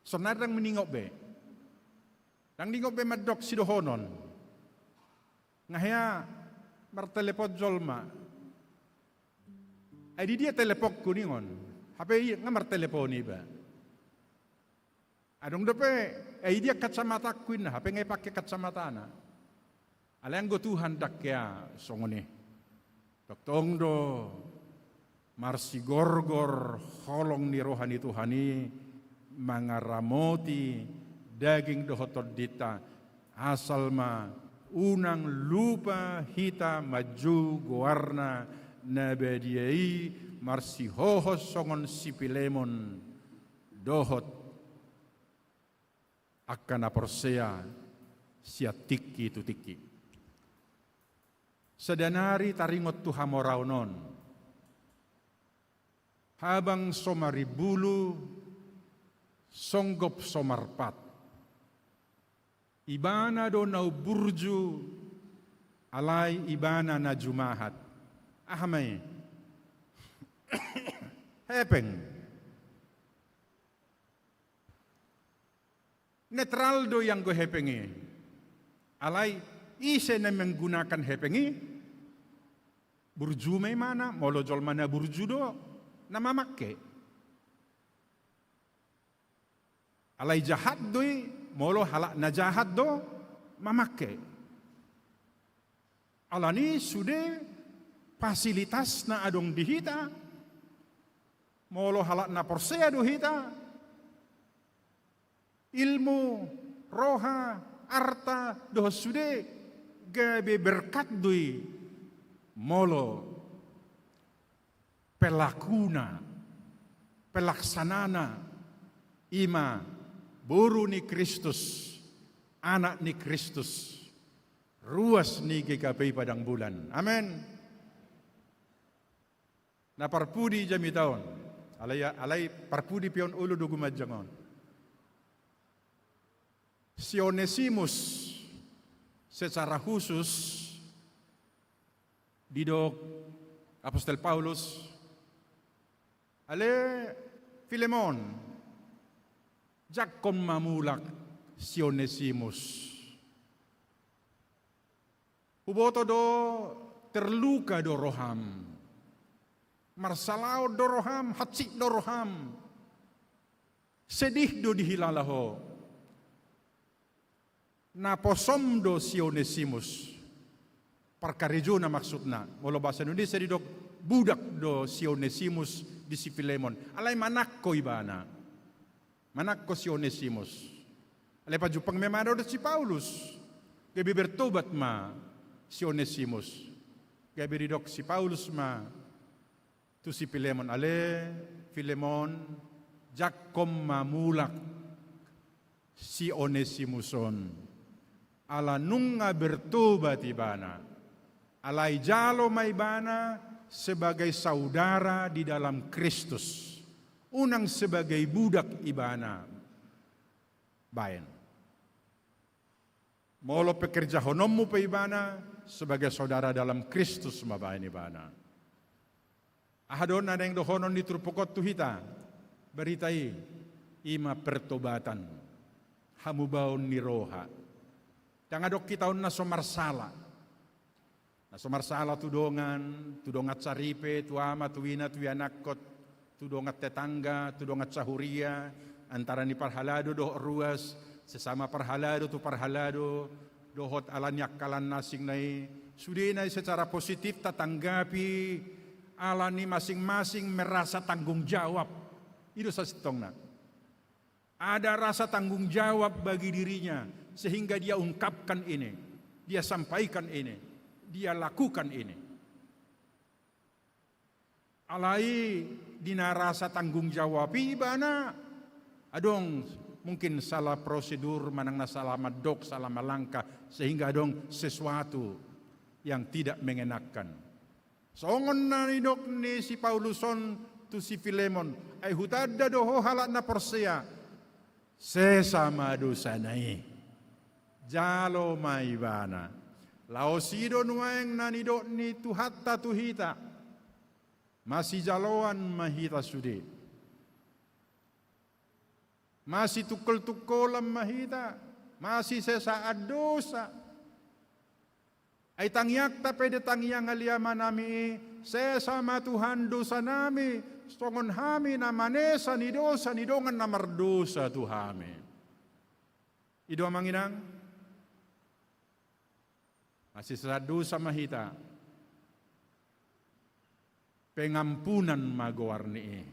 sonari ndang miningot be. Ndang ningot be mandok sidohonon. Nga hea martelepon jolma. Ai di dia teleponku ningon. Hape i nga martelepon iba. Adong dope, ai di dia kacamatangku inna, hape nga ipake kacamatana. Alai anggo Tuhan ndang hea songon i. Tongtong do marsigorgor holong ni roha ni Tuhan i mangaramoti daging dohot tondinta, asal ma unang lupa hita manjou goarna na badia i marsihohot songon si Pilemon dohot angka na porsea sian tingki tu tingki. Sada nari taringot tu hamoraon on. Habang so marimbulu, songgop so marpat. Ibana do na umburju, alai ibana na jumahat. Aha ma i? Hepeng. Netral do i anggo hepeng i. Alai ise na menggunakan hepeng i? Burju ma imana, molo jolma na burju do na mamangke. Alai jahat do i, molo halak na jahat do mamangke. Alani sude fasilitas na adong di hita, molo halak na porsea do hita, ilmu, roha, arta, dohot sude, gabe berkat do i, molo pelakuna, pelaksanana, i ma boru ni Kristus, anak ni Kristus, ruas ni G K P I Padang Bulan. Amen. Na parpudi jamita on, alai, alai parpudi pe on olo do gumanjang on. Si Onesimus secara khusus didok Apostel Paulus, ale Filemon, jangkon ma mulak si Onesimus. Huboto do terluka do roham. Marsalaon do roham, hansit do roham. Sedih do dihilala ho. Naposom do si Onesimus. Parkarejona maksudna. Molo bahasa Indonesia didok budak do si Onesimus di si Filemon. Alai manangko ibana. Manangko si Onesimus. Alai pajumpang ma ibana dohot si Paulus. Gabe bertobat ma si Onesimus. Gabe didok si Paulus ma tu si Filemon, ale Filemon, jangkon ma mulak si Onesimus on. Ala nunga bertobat ibana. Alai jalo ma ibana sebagai saudara di dalam Kristus. Unang sebagai budak ibana. Baen. Molo pekerjahononmu pe ibana sebagai saudara dalam Kristus ma baen ibana. Aha do na naeng dohonon ni turpuk on tu hita? Barita i, i ma pertobatan, hamubaon ni roha. Ndang adong hita on na so marsala. Na so marsala tu dongan, tu dongan saripe, tu ama, tu ina, tu ianakhon, tu dongan tetangga, tu dongan sahuria, antara ni parhalado dohot ruas, sesama parhalado tu parhalado, dohot ala ni angka na asing na i, sudena i secara positif tatanggapi, ala ni masing-masing merasa tanggung jawab. I do sasintongna. Ada rasa tanggung jawab bagi dirinya, sehingga dia ungkapkan ini, dia sampaikan ini, dia lakukan ini. Alai di na rasa tanggung jawab i ibana, adong mungkin salah prosedur, manang na salah mandok, salah malangkah, sehingga adong sesuatu yang tidak mengenakan. Songon na nidok ni si Paulus on tu si Filemon, ai hutanda do ho halak na porsea, sesa ma dosana i. Jalo ma ibana. Laos i do nuaeng na nidok ni Tuhanta tu hita. Masijaloan ma hita sude. Masitungkol-tungkolan ma hita. Masisesaan dosa. Ai tangiangta pe di tangiang ni amanami i, sesa ma Tuhan dosanami, songon hami na manesa ni dosa ni dongan na mardosa tu hami. I do amang inang, masisesa dosa ma hita, pengampunan ma goar ni i.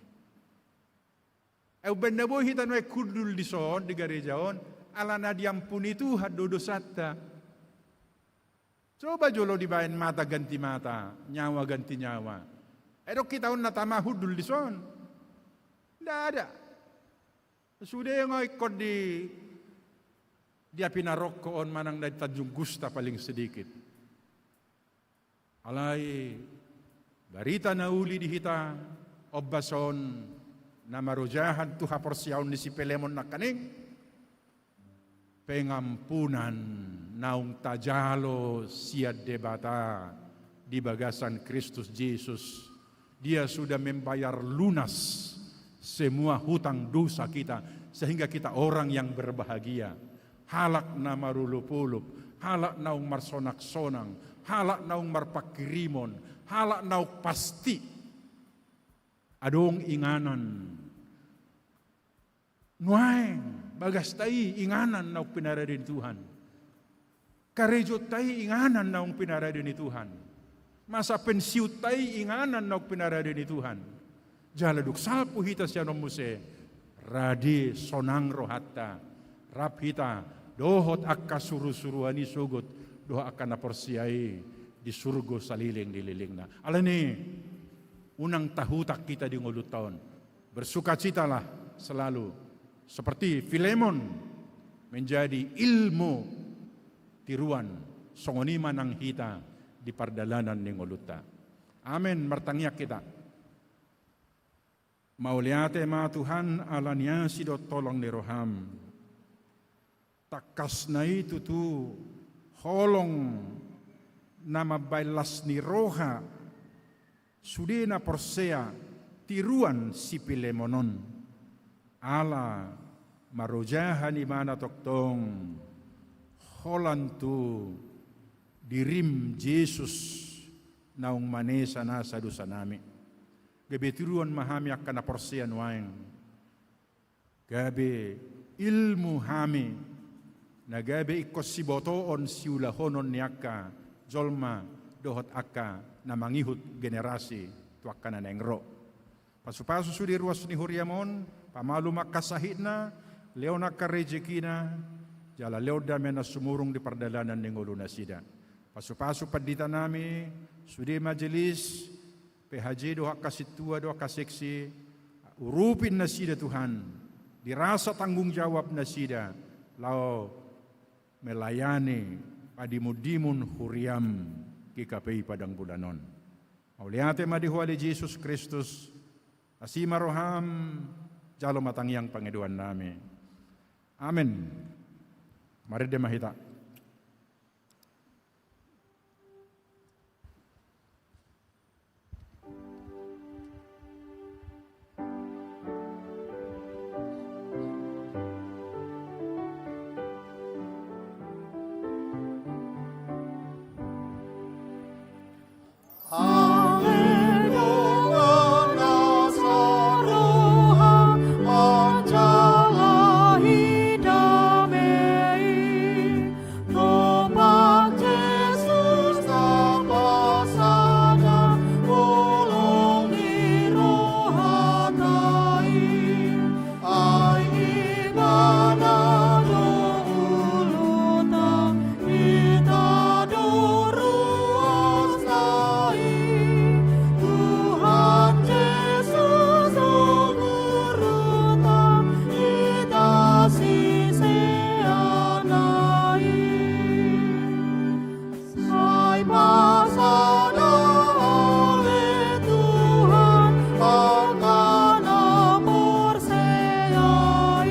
Ai umbaen na boi hita nuaeng hundul dison di gareja on, ala na diampuni Tuhan do dosanta. Coba jolo dibaen mata ganti mata, nyawa ganti nyawa. Ai adong hita on na tama hundul dison? Nda ada. Sude nga ingkon di, di api na rongko on manang di Tanjung Gusta paling sedikit. Alai barita na uli di hita ombas on na marojahan tu haporseaon ni si Filemon nangkaning, pengampunan naung tajalo sian Debata di bagasan Kristus Jesus. Dia sudah membayar lunas semua hutang dosa kita, sehingga kita orang yang berbahagia. Halak na marolopolop, halak naung marsonangsonang, halak naung marpangkirimon, halak naung pasti adong inganan. Nuaeng bagasta i inganan naung pinarade ni Tuhan. Karejonta i inganan naung pinarade ni Tuhan. Masa pensiunta i inganan naung pinarade ni Tuhan. Jala dung salpu hita sian on muse, rade sonang rohanta, rap hita dohot angka surusuruan i sogot dohot angka na porsea i di surgo saleleng ni lelengna. Alani, unang tahutak hita di ngolunta on. Bersukacitalah selalu, seperti Filemon menjadi ilmu tiruan, songon i ma nang hita di pardalanan ni ngolunta. Amen. Martangiang hita. Mauliate ma Tuhan, ala ni asi dohot holong ni roham. Tangkasna i tutu holong na mambaen las ni roha sude na porsea tiruan si Filemon on. Ala marojahan ibana tongtong holan tu dirim Jesus naung manesa nasa dosanami. Gabe tiruon ma hami angka na porsea nuaeng. Gabe ilmu hami, na gabe ingkon sibotoon siulahonon ni angka jolma dohot angka na mangihut generasi tu angka na naeng ro. Pasupasu sude ruas ni huriam on, pamalum angka sahitna, lehon angka rejekina, jala lehon dame na sumurung di pardalanan ni ngolunasida. Pasupasu pandita nami, sude majelis, P H J dohot angka sintua dohot angka seksi, urupin nasida Tuhan, di rasa tanggung jawab nasida, laho melayani padimundimun huriam G K P I Padang Bulan on. Mauliate ma di Ho ale Jesus Kristus, asi ma roham, jalo ma tangiang pangidoan nami. Amen. Marende ma hita. Dompak Jesus tapasada, holong ni rohanta i. Ai Ibana do uluta, hita do ruasna i. Tuhan Jesus do guruta, hita siseanna i. Sai pasada ale Tuhan angka na porsea i,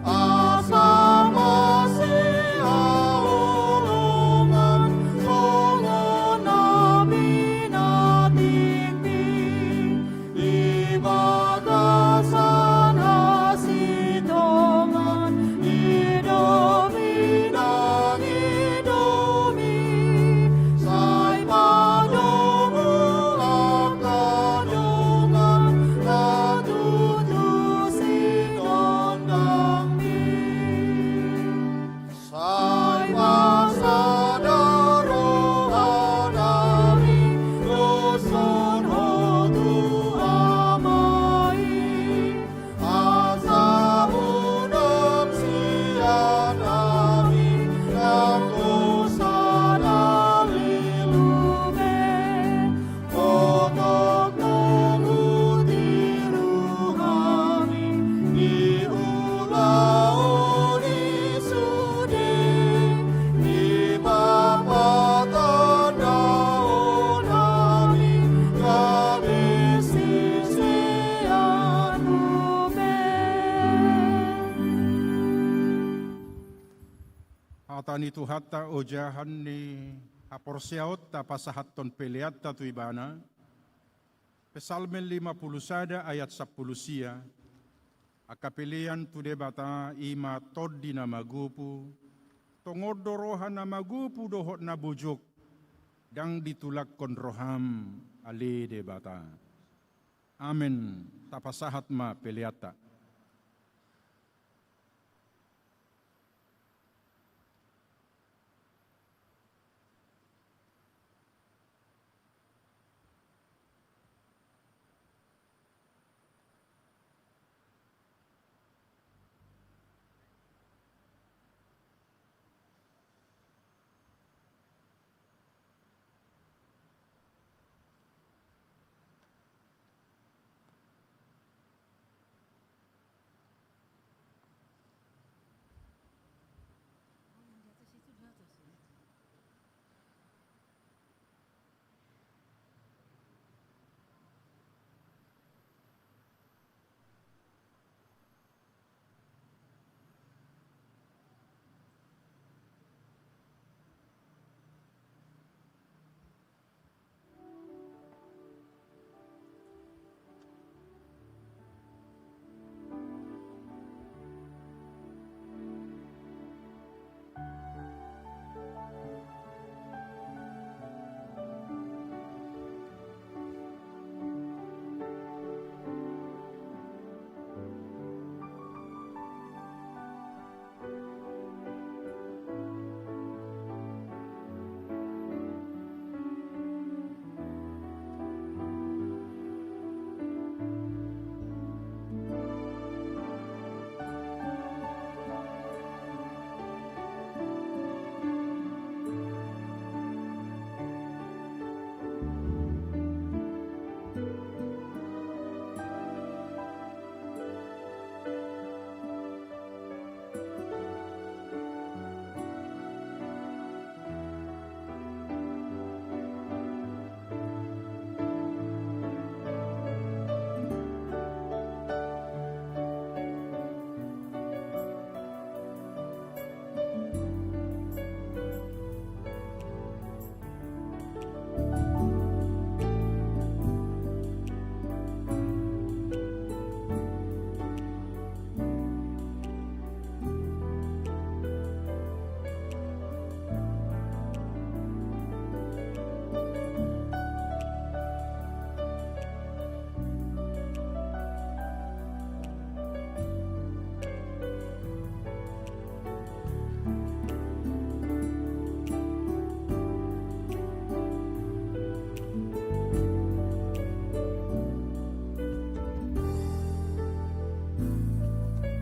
asa masihaholongan songon na pinatiktik. Di bagasan hasitongan, idomi na ngidomi, sai padomu angka dongan na tutu sinondangmi. Sai pasada roha nami, doshon ho tu Ama i, asa unang sian nami, nang dosa na lilu be. Oto tongu tiru hami di ulaon i sude, di papatandaon hami gabe siseanmu be. Hata ni Tuhanta ojahan ni haporseaonta pasahathon peleanta tu Ibana. Psalmen lima pulu sada ayat sampulu sia. Angka pelean tu Debata i ma tondi na magopu, tongon do roha na magopu dohot na bojok, ndang ditulakkon roham ale Debata. Amen. Tapasahat ma peleanta.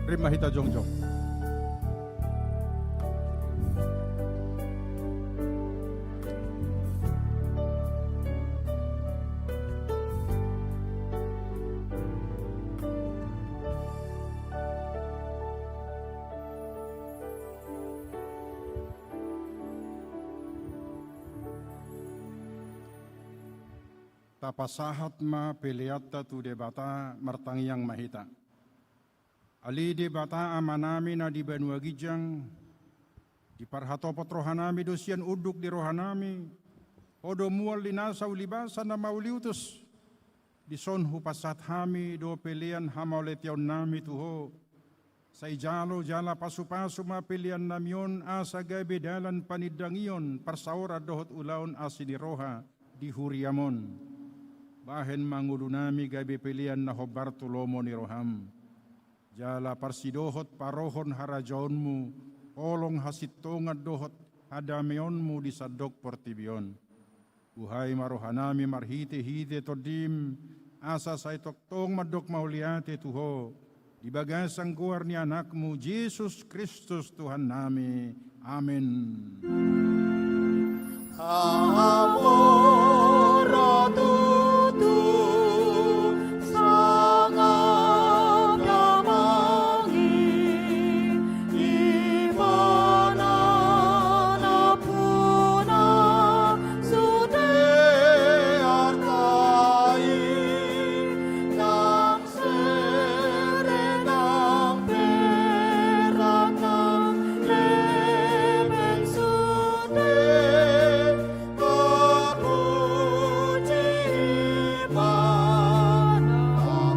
Rap ma hita jongjong. Tapasahat ma peleanta tu Debata, martangiang ma hita. Ale Debata Amanami na di banua ginjang, diparhatopot rohanami do sian unduk ni rohanami, Ho do mual ni nasa ulibasa na mauliutus. Dison hupasahat hami do pelean hamauliateonnami tu Ho. Sai jalo jala pasupasu ma peleannami on, asa gabe dalan panindangion, parsaoran dohot ulaon asi ni roha di huriam on. Bahen ma ngolunami gabe pelean na hombar tu lomo ni roham. Jala parsidohot parohon harajaonmu, holong hasintongan dohot hadameonmu di sandok portibi on. Buhai ma rohanami marhitehite Tondim, asa sai tongtong mandok mauliate tu Ho, di bagasan goar ni Anakmu, Jesus Kristus Tuhannami. Amen. Hamu ro tutu sangap damang i, ibana nampuna sude arta i, nang sere nang perak nang leben sude. Terpuji Ibana,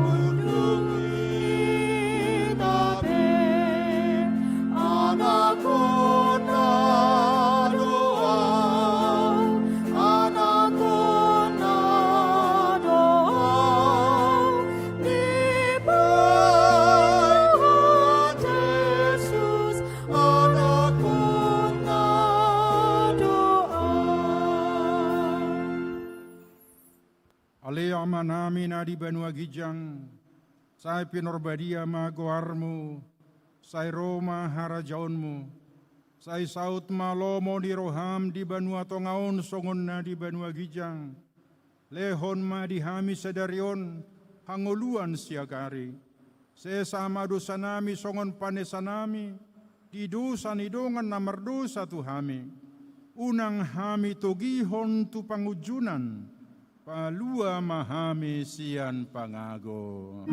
unduk hita pe. Anakonna do ahu, anakonna do ahu, dipasahat Jesus, anakonna do ahu. Ale Amanami na di banua ginjang, sai pinarbadia ma goarmu, sai ro ma harajaonmu, sai saut ma lomo ni roham di banua tonga on songon na di banua ginjang. Lehon ma di hami sadari on hangoluan siagari. Sesa ma dosanami songon panesanami di dosa ni dongan na mardosa tu hami. Unang hami togihon tu pangunjunan, palua ma hami sian pangago.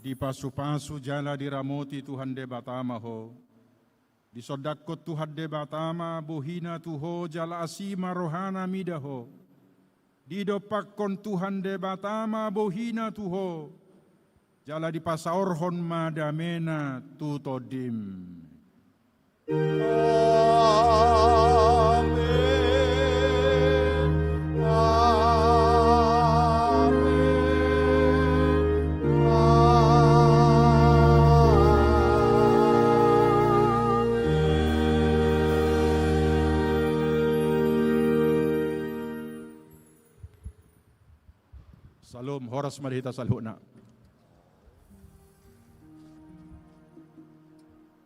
Dipasupasu jala diramoti Tuhan Debata ma ho. Disondangkon Tuhan Debata ma bohina tu ho jala asi ma rohana mida ho. Didompakkon Tuhan Debata ma bohina tu ho, jala dipasaorhon ma damena tu tondim. Amen. Amen. Amen. Syalom, horas ma di hita saluhutna.